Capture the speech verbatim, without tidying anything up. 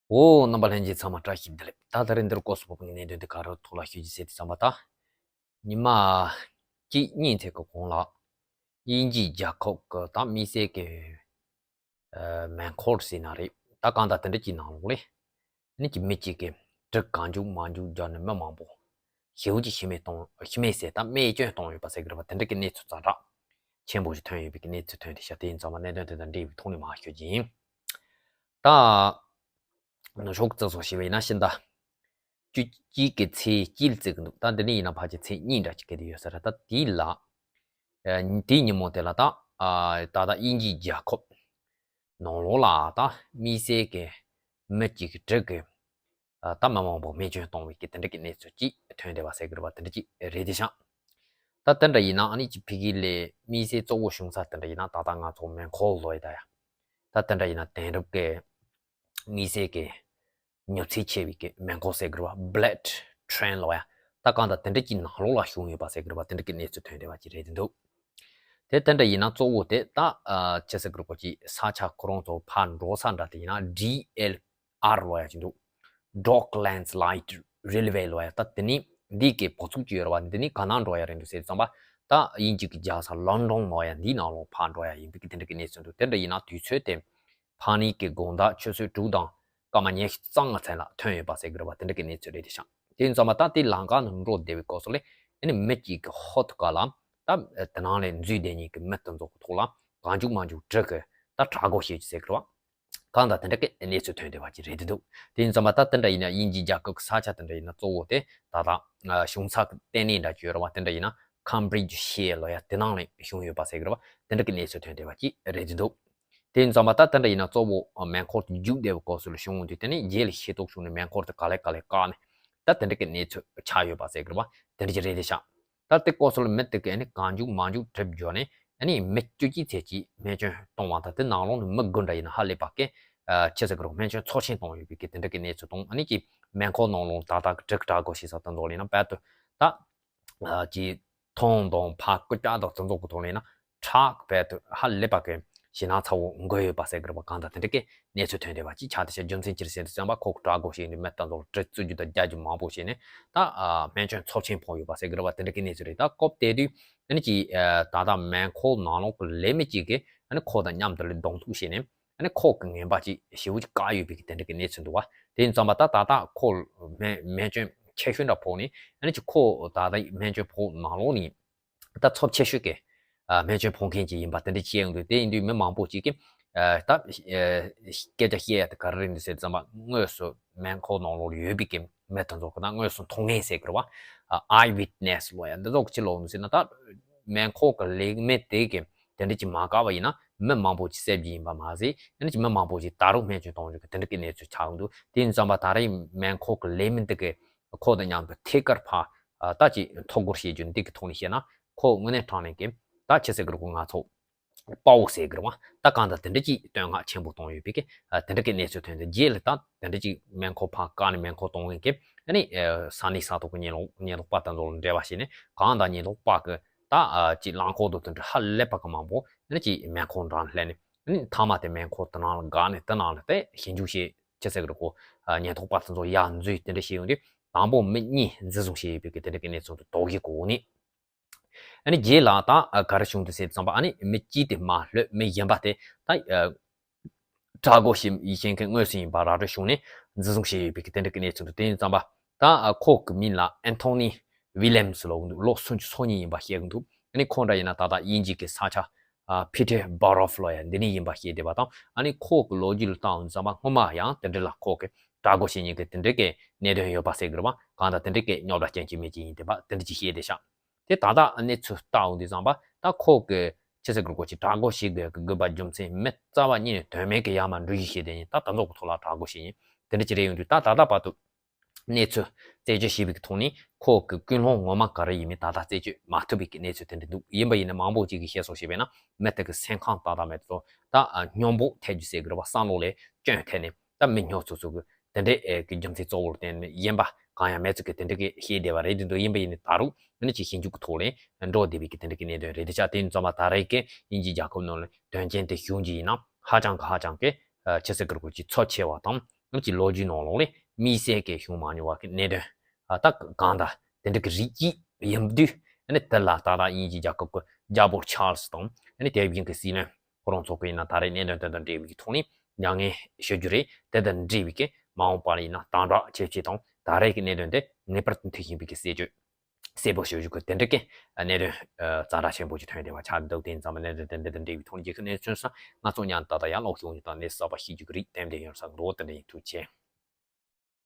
འོ། རྣམ་པ་ལྷན་རྒྱས་ཚང་མ་བཀྲ་ཤིས་བདེ་ལེགས། ད་ད་རེས་འདིར་སྐོར་སུ་བབས་པའི་གནད་དོན་དེ་ག་རེ་ཐོག་ལ་ཞུ་རྒྱུ་ཟེར་དུས་ཙམ་པ། ད་ཉི་མ་གཅིག་གཉིས་ཙམ་གྱི་གོང་ལ་དབྱིན་ཇིའི་རྒྱལ་ཁབ་ཀྱི་ད་དམིགས་བསལ་གྱི་ཨ་མེ་འཁོར་ཟེར་ན་རེད། ད་གང་ལྟར་དེ་འདྲ་ཅིག་ནང་ལོགས་ལ་ནི་ཅིག་མི་གཅིག་གིས་གྲི་གང་མཇུག་མང་མཇུག་བརྒྱབ་ནས་མི་མང་པོ་ཞེ་པོ་ཅིག་ཤི་རྨས་གཏོང་ཤི་རྨས་ཟེར་ད་རྨས་སྐྱོན་བཏང་ཡོད་པ་ཟེར་གྱི་རེད་པ། དེ་འདྲ་གི་གནས་ཚུལ་ཛ་དྲག་ཆེན་པོ་ཞིག་ཐོན་ཡོད་པའི་གི་གནས་ཚུལ་ཐོན་ཏེ་ཤག་དེ་ཡིན་ཙང་མ་གནད་དོན་དེ་དང་འབྲེལ་བའི་ཐོག་ནས་མར་ཞུ་རྒྱུ་ཡིན། ད་ནུབ་ཕྱོགས་གཙོ་སོགས་ཞེས་པ་ཡིན་ན་ཤིན་ད་བཅུ་གཅིག་གི་ཚེས་གཅིག་ལ་བརྩི་གི་འདུག་ད་འདི་ནས་ཡིན་ན་ཕལ་ཆེར་ཚེས་གཉིས་འདྲ་ཅིག་གི་དེ་ཡོད་ས་རེད། ད་དེའི་ལ་ཨ་དེའི་ཉིན་མོ་དེ་ལ་ད་ཨ་ད་ད་དབྱིན་ཇིའི་རྒྱལ་ཁབ་ནང་ལོགས་ལ་ད་དམིགས་བསལ་གྱི་མི་གཅིག་གི་གྲི་གིས་ཨ་ད་མི་མང་པོ་རྨས་སྐྱོན་བཏང་བའི་གི་དེ་འདྲ་གི་གནས་ཚུལ་ཅིག་ཐོན་བསྡད་པ་ཟེར་གི་རེད་པ། དེ་འདྲ་ཅིག་རེད་དེ་ཤག་ད་དེ་འདྲ་ཡིན་ན་ཨ་ནི་ཅིག་ཕ་གི་ལ་དམིགས་བསལ་གཙོ་བོ་བྱུང་ས་དེ་འདྲ་ཡིན་ན་ད་ལྟ་ང་ཚོ་མེ་འཁོར་ལོ་ཡི་ད་ཡ། ད་དེ་འདྲ་ཡིན་ན་དེང་རབས་ཀྱི་དམིགས་བསལ་གྱི་མྱུར་ཚད་ཆེ་བའི་གི་མེ་འཁོར་ཟེར་གི་རེད་པ། Bullet Train ལོ་ཡ། ད་གང་ལྟར་དེ་འདྲ་ཅིག་ནང་ལོགས་ལ་བྱུང་ཡོད་པ་ཟེར་གི་རེད་པ། དེ་འདྲ་གི་གནས་ཚུལ་ཐོན་བསྡད་པ་ཅིག་རེད་དེ་འདུག་དེ་དེ་འདྲ་ཡིན་ན་གཙོ་བོ་དེ་ད་ཨ་ཅི་ཟེར་གི་རེད་པ། ཅིག་ས་ཆ་ཁོ་རང་ཚོ་ཕར་འགྲོ་ས་འདྲ་དེ་ཡིན་ན་ཌི་ཨེལ་ཨར་ལོ་ཡ་ཅིག་འདུག Docklands Light Railway ལོ་ཡ། ད་དེ་ནི་འདི་གི་བབས་ཚུགས་ཅིག་ཡོད་རེད་པ། འདི་ནི་ག་ནང་འགྲོ་ཡ་རེད་འདུག་ཟེར་ཙམ་པ། ད་དབྱིན་ཇི་གི་རྒྱལ་ས་ལོན་ཌོན་ལོ་ཡ་འདིའི་ནང་ལོགས་ཕར་འགྲོ་ཡ་ཡིན་པའི་གི་དེ་འདྲ་གི་གནས་ཚུལ་འདུག་དེ་འདྲ་ཡིན་ན་དུས་ཚོད་དེ་ཕ་ནི་གི་དགོང་དག་ཆུ་ཚོད་དྲུག་དང་སྐར་མ་ཉི་ཤུ་རྩ་ལྔ་ཚན་ལ་ཐོན་ཡོད་པ་ཟེར་གི་རེད་པ། དེ་འདྲ་གི་གནས་ཚུལ་རེད་དེ་ཤག་དེ་ཡིན་ཙམ་པ་ད་དེ་ལམ་ཁ་ནང་འགྲོ་བསྡད་པའི་སྐབས་སུ་ལ་ཨ་ནི་མི་གཅིག་གི་ཧོད་ཀ་ལ་ད་དེ་ནང་ལ་འཛུལ་བསྡད་མཁན་གི་མི་དེ་ཚོ་གི་ཐོག་ལ་གང་མཇུག་མང་མཇུག་གྲི་གིས་ད་དྲག་རྒོལ་བྱེད་ཀྱི་ཟེར་གི་རེད་པ། གང་ལྟར་དེ་འདྲ་གི་གནས་ཚུལ་ཐོན་བསྡད་པ་ཅིག་རེད་དེ་འདུག་དེ་ཡིན་ཙམ་པ་ད་དེ་འདྲ་ཡིན་ན་དབྱིན་ཇིའི་རྒྱལ་ཁབ་ཀྱི་ས་ཆ་དེ་འདྲ་ཡིན་ན་གཙོ་བོ་དེ་ད་ལྟ་ཨ་བྱུང་ས་གི་ལྟེ་གནས་འདྲ་ཅིག་ཡོད་རེད་པ། དེ་འདྲ་ཡིན་ན་ཁམ་བྷི་རི་ཇི་ཤེར་ལོ་ཡ་དེ་ནང་ལ་བྱུང་ཡོད་པ་ཟེར་གི་རེད་པ། དེ་འདྲ་གི་གནས་ཚུལ་ཐོན་བསྡད་པ་ཅིག་རེད་དེ་འདུག་དེ་ཡིན་ཙམ་པ་ད་དེ་འདྲ་ཡིན་ན་གཙོ་བོ་མེ་འཁོར་དེ་རྒྱུག་བསྡད་པའི་སྐབས་སུ་ལ་བྱུང་འདུག་དེ་ནི་རྗེས་ལ་ཤེས་རྟོགས་བྱུང་ནས་མེ་འཁོར་དེ་ག་ལེ་ག་ལེ་བཀག་ནས་ད་དེ་འདྲ་གི་གནས་ཚུལ་ཆགས་ཡོད་པ་ཟེར་གི་རེད་པ། དེ་འདྲ་ཅིག་རེད་དེ་ཤག་ད་དེ་སྐབས་སུ་ལ་མི་དེ་གིས་ཨ་ནི་གང་མཇུག་མང་མཇུག་གྲི་བརྒྱབ་ནས་ཨ་ནི་མི་བཅུ་གཅིག་ཙམ་ཅིག་རྨས་སྐྱོན་བཏང་བ་དང་། དེ་ནང་ལོགས་ནས་མི་དགུ་འདྲ་ཡིན་ན་ཧ་ལས་པ་གི་ཨ་ཅི་ཟེར་གི་རེད། རྨས་སྐྱོན་ཚབས་ཆེན་བཏང་ཡོད་པའི་གི་དེ་འདྲ་གི་གནས་ཚུལ་དང་། ཨ་ནི་ཅིག་མེ་འཁོར་ནང་ལོགས་ད་ལྟ་གི་གྲི་གིས་དྲག་རྒོལ་བྱེད་ས་དེ་ཚོ་ལ་ཡིན་ན་རྦད་དེ་ད་ཨ་ཅིག་མཐོང་དང་ཕར་རྐུབ་བཀྱག་དང་དེ་ཚོ་གི་ཐོག་ལ་ཡིན་ན་ཁྲག་རྦད་དེ་ཧ་ལས་པ་གི་ཞེད་སྣང་ཚ་བོ་འགོས་ཡོད་པ་ཟེར་གི་རེད་པ། གང་ལྟར་དེ་འདྲ་གི་གནས་ཚུལ་ཐོན་བསྡད་པ་ཅིག་ཆགས་བསྡད་ཤག་རྒྱུ་མཚན་ཅི་རེད་ཟེར་དུས་ཙམ་པ་ཁོ་གིས་དྲག་རྒོལ་བྱས་ནས་མི་དེ་ཚོ་ལ་གྲི་བཙུགས་རྒྱུ་དང་རྒྱག་རྒྱུ་མང་པོ་བྱས་ནས་ད་ཨ་རྨས་སྐྱོན་ཚབས་ཆེན་ཕོག་ཡོད་པ་ཟེར་གི་རེད་པ། དེ་འདྲ་གི་གནས་ཚུལ་རེད། ད་སྐབས་དེ་དུས་ཨ་ནི་ཅིག་ཨ་ད་ལྟ་མེ་འཁོར་ནང་ལོགས་གི་ལས་མི་གཅིག་གིས་ཨ་ནི་ཁོ་དང་མཉམ་དུ་ལ་གདོང་ཐུག་བྱས་ནས་ཨ་ནི་ཁོ་གི་ངན་པ་ཅིག་ཞེ་པོ་ཅིག་བཀག་ཡོད་པའི་གི་དེ་འདྲ་གི་གནས་ཚུལ་འདུག་པ། དེ་ཡིན་ཙམ་པ་ད་ད་ལྟ་ཁོ་རྨས་རྨས་སྐྱོན་ཆེ་ཤོས་འདྲ་ཕོག་ནས་ཨ་ནི་ཅིག་ཁོ་ད་ལྟ་རྨས་སྐྱོན་ཕོག་ནང་ལོགས་ནས་ད་ཚབས་ཆེ་ཤོས་ཀྱི་ཨ་རྨས་སྐྱོན་ཕོག་མཁན་ཅིག་ཡིན་པ་དེ་འདྲ་བཤད་ཡོང་དུས། དེ་ཡིན་དུས་མི་མང་པོ་ཅིག་གིས་ཨ་ད་ཨ་སྐད་ཆ་བཤད་ཡ་དེ་ག་རེ་རེད་འདུག་ཟེར་ཙམ་པ་དངོས་སུ་མེ་འཁོར་ནང་ལོགས་ཡོད་པའི་གི་མི་དེ་ཚོ་གི་ད་དངོས་སུ་མཐོང་མཁན་ཟེར་གི་རེད་པ། ཨ་ཨའི་ཝིཊ་ནེ་སི་ལོ་ཡ་འདི་ཚོ་གི་ཅི་ལབ་འདུག་ཟེར་ན། ད་མེ་འཁོར་གི་ལས་མི་དེ་གིས་དེ་འདྲ་ཅིག་མ་བཀག་པ་ཡིན་ན་མི་མང་པོ་ཅིག་བསད་རྒྱུ་ཡིན་པ་མ་ཟད། ཨ་ནི་ཅིག་མི་མང་པོ་ཅིག་ད་རུང་རྨས་སྐྱོན་གཏོང་རྒྱུ་གི་དེ་འདྲ་གི་གནས་ཚུལ་ཆགས་ཡོང་དུས། དེ་ཡིན་ཙམ་པ་ད་རེས་མེ་འཁོར་གི་ལས་མི་འདི་གིས་ཁོ་དང་མཉམ་དུ་ཐད་ཀར་ཕར་ཨ་ད་ཅིག་ཐོ་འགོད་བྱེད་རྒྱུ་འདི་གི་ཐོག་ནས་བཤད་ན། ཁོ་དངོས་གནས་དྲང་གནས་ཀྱི་ད་ཅི་ཟེར་གི་རེད། ཁོ་ང་ཚོ་དཔའ་བོ་ཟེར་གི་རེད་པ། ད་གང་ལྟར་དེ་འདྲ་ཅིག་བསྟོད་བསྔགས་ཆེན་པོ་གཏོང་ཡོད་པའི་གི་ཨ་དེ་འདྲ་གི་གནས་ཚུལ་ཐོན་ཏེ། རྗེས་ལ་ད་དེ་འདྲ་ཅིག་མེ་འཁོར་ཕར་བཀག་ནས་མེ་འཁོར་གཏོང་མཁན་གྱི་ཨ་ནི་ཨ་ས་གནས་ས་ཐོག་གི་ཉེན་རྟོག་ཉེན་རྟོག་པ་དེ་ཚོ་ལ་འབྲེལ་བ་བྱས་ནས། གང་ལྟར་ཉེན་རྟོག་པ་གི་ད་ཨ་ཅིག་རླངས་འཁོར་དང་དེ་འདྲ་ཧ་ལས་པ་གི་མང་པོ་ཨ་ནི་ཅིག་མེ་འཁོར་འགྲམ་སླེབས་ནས། ཨ་ནི་མཐའ་མ་དེ་མེ་འཁོར་དེ་ནང་ལ་བསྒགས་ནས་དེ་ནང་ལ་དེ་ཞིབ་འཇུག་བྱེད་ཅི་ཟེར་གི་རེད། ཁོ་ཨ་ཉེན་རྟོག་པ་དེ་ཚོ་ཡར་འཛུལ་དེ་འདྲ་བྱས་ཡོང་དུས། དང་པོ་མི་གཉིས་འཛིན་བཟུང་བྱས་ཡོད་པའི་གི་དེ་འདྲ་གི་གནས་ཚུལ་དེ་དོགས་གཞིའི་འོག་ནས། ཨ་ནི་རྗེས་ལ་ད་ཨ་ག་རེ་བྱུང་འདུག་ཟེར་ཙམ་པ། ཨ་ནི་མི་གཅིག་དེ་མ་ལྷོད་མི་གཞན་པ་དེ་ད་ཨ་དྲག་རྒོལ་བྱེད་བྱེད་མཁན་དངོས་སུ་ཡིན་པ་ར་སྤྲོད་བྱུང་ནས་འཛིན་བཟུང་བྱས་ཡོད་པའི་གི་དེ་འདྲ་གི་གནས་ཚུལ་འདུག་དེ་ཡིན་ཙམ་པ་ད་ཨ་ཁོ་གི་མིང་ལ་ཨན་ཐོ་ནི་ཝི་ལི་ཡམ་སི་ལབ་ཀྱི་འདུག་ལོ་སུམ་ཅུ་སོ་གཉིས་ཡིན་པ་བཤད་ཀྱི་འདུག་ཨ་ནི་ཁོ་འདྲ་ཡིན་ན་ད་ལྟ་དབྱིན་ཇི་གི་ས་ཆ་ཨ་པི་ཊར་སྦོ་རོ་ལབ་ཡ་འདི་ནས་ཡིན་པ་བཤད་བསྡད་པ་དང་། ཨ་ནི་ཁོ་གི་ལོ་རྒྱུས་ལ་བལྟས་ཙམ་པ་སྔོན་མ་ཡང་དེ་འདྲ་ལ་ཁོ་གི་དྲག་རྒོལ་བྱེད་མཁན་གི་དེ་འདྲ་གི་གནད་དོན་ཡོད་པ་ཟེར་གི་རེད་པ། གང་ལྟར་དེ་འདྲ་གི་རྙོག་དྲ་རྐྱེན་གྱིས་མི་གཅིག་ཡིན་བསྡད་པ་དེ་འདྲ་ཅིག་བཤད་བསྡད་ཤག་དེ་ད་ལྟ་གནས་ཚུལ་ལྟ་འོང་དུས་ཙམ་པ་ད་ཁོ་གི་ཅི་ཟེར་གི་རེད། ཁོ་ཅིག་དྲག་རྒོལ་བྱེད་དགོས་གི་དགོས་པ་རྒྱུ་མཚན་མི་རྩ་བ་ཉིད་ནས་དོན་མེད་གི་ཡར་མར་འགྲུལ་བཞུད་བྱས་བསྡད་མཁན། ད་དེ་ཚོ་གི་ཐོག་ལ་དྲག་རྒོལ་བྱེད་མཁན་དེ་འདྲ་ཅིག་རེད། ཡོང་དུས་ད་ད་ལྟ་བར་དུ་གནས་ཚུལ་རྩད་གཅོད་བྱས་པའི་གི་ཐོག་ནས་ཁོ་གི་ཀུན་སློང་ངོ་མ་ག་རེ་ཡིན་མིན་ད་ལྟ་རྩད་གཅོད་མ་ཐུབ་པའི་གི་གནས་ཚུལ་དེ་འདྲ་འདུག་ཡིན་པ་ཡིན་ན་མང་པོ་ཅིག་གིས་བཤད་སྲོལ་བྱས་པ་ཡིན་ན། མི་དེ་གི་སེམས་ཁམས་ཏག་ཏག་མེད་དུ་ད་ཨ་སྙོམས་པོ་ཐེབས་རྒྱུ་ཟེར་གི་རེད་པ། བསམ་བློ་ལ་སྐྱོན་ཐེབས་ནས་ད་མི་སྨྱོ་ཚུགས་ཚུགས་གི་དེ་འདྲའི་ཨེ་གི་རྒྱུ་མཚན་གཙོ་བོར་བརྟེན་ནས་ཡིན་པ་གང་ཡང་མེད་ཚུལ་གི་དེ་འདྲ་གི་བཤད་བསྡད་པ་རེད་དེ་འདུག་ཡིན་པ་ཡིན་ནའི་ད་རུང་ཨ་ནི་ཅིག་ཞིབ་འཇུག་གི་ཐོག་ལ་འགྲོ་བསྡད་པའི་གི་དེ་འདྲ་གི་གནད་དོན་རེད་དེ་ཤག་དེ་ཡིན་ཙམ་པ་ད་རེས་ཀྱི་དབྱིན་ཇིའི་རྒྱལ་ཁབ་ནང་ལ་དོན་རྐྱེན་དེ་བྱུང་རྒྱུ་ཡིན་ན་ཧ་ཅང་གི་ཧ་ཅང་གི་ཨ་ཅི་ཟེར་གི་རེད། ཁོ་ཅིག་ཚབས་ཆེ་བ་དང་ ཨ་ནི་ཀྱི་ལོ་རྒྱུས་ནང་ལོགས་ལས་དམིགས་བསལ་གྱི་བྱུང་མ་མྱོང་བ་གི་གནད་དོན་ཨ་ད་གང་ལྟར་དེ་འདྲ་གི་རིགས་ཅིག་ཡིན་དུས། ཨ་ནི་དེ་ལ་ད་ལྟ་དབྱིན་ཇིའི་རྒྱལ་ཁབ་ཀྱི་རྒྱལ་པོ་ཆཱལ་སི་དང་ཨ་ནི་དེ་བཞིན་གྱི་སྲིད་བློན་ཁོ་རང་ཚོ་གི་ཡིན་ན་ད་རེས་གནད་དོན་དེ་དང་འབྲེལ་བའི་ཐོག་ནས་མྱ་ངན་ཞུ་རྒྱུ་རེད། དེ་དང་འབྲེལ་བའི་གི་མ་འོངས་པ་ལ་ཡིན་ན་དམ་དྲག་བྱེད་ཆེད་དང་ད་རེས་ཀྱི་གནད་དོན་དེ་ངེས་པར་དུ་མཐུན་བཞིན་པའི་གི་གསལ་བརྗོད་གསལ་པོ་ཞུ་རྒྱུ་གི་དེ་འདྲ་གི་གནད་དོན་ཛ་དྲག་ཆེན་པོ་ཅིག་ཐོན་བསྡད་པ་ཆགས་འདུག་དེ་ཙམ་གནད་དོན་དེ་འདྲ་དང་འབྲེལ་བའི་ཐོག་ནས་རྒྱལ་ཁབ་གནས་ཚུལ་སོགས་ང་ཚོ་ཉན་ད་ལྟ་ཡང་ཀློག་ཤེས་ཀྱི་རིགས་ཏན་ཏན་ཡོང་ས་འགྲོ་དེ་འདྲ་ཡིན། ཐུགས་རྗེ་ཆེ།